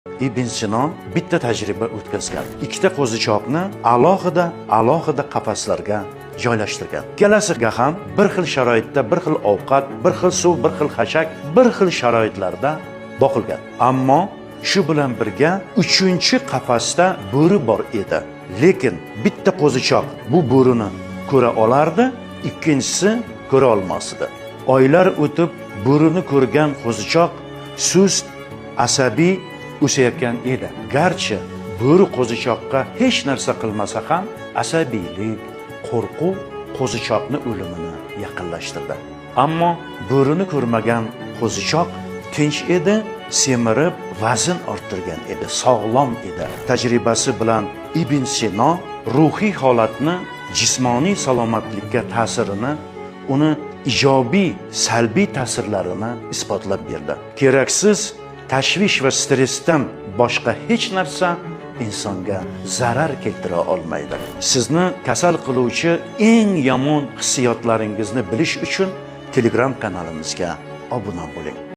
Ibn Sino bitta tajriba o'tkazgan. Ikkita qo'zichoqni alohida alohida qafaslarga joylashtirgan. Ikkalasiga ham bir xil sharoitda, bir xil ovqat, bir xil suv, bir xil xashak, bir xil sharoitlarda boqilgan. Ammo shu bilan birga uchinchi qafasda bo'ri bor edi. Lekin bitta qo'zichoq bu bo'rini ko'ra olardi, ikkinchisi ko'ra olmas edi. Oylar o'tib, bo'rini ko'rgan qo'zichoq sust, asabiy o'sayotgan edi. Garchi bo'ri qo'zichoqqa hech narsa qilmasa ham, asabiylik, qo'rquv qo'zichoqni o'limini yaqinlashtirdi. Ammo bo'rini ko'rmagan qo'zichoq tinch edi, semirib, vazn orttirgan edi, sog'lom edi. Tajribasi bilan Ibn Sino ruhiy holatni jismoniy salomatlikka ta'sirini, uni ijobiy, salbiy ta'sirlarini isbotlab berdi. Keraksiz tashvish va stressdan boshqa hech narsa insonga zarar keltira olmaydi. Sizni kasal qiluvchi eng yomon hissiyotlaringizni bilish uchun Telegram kanalimizga obuna bo'ling.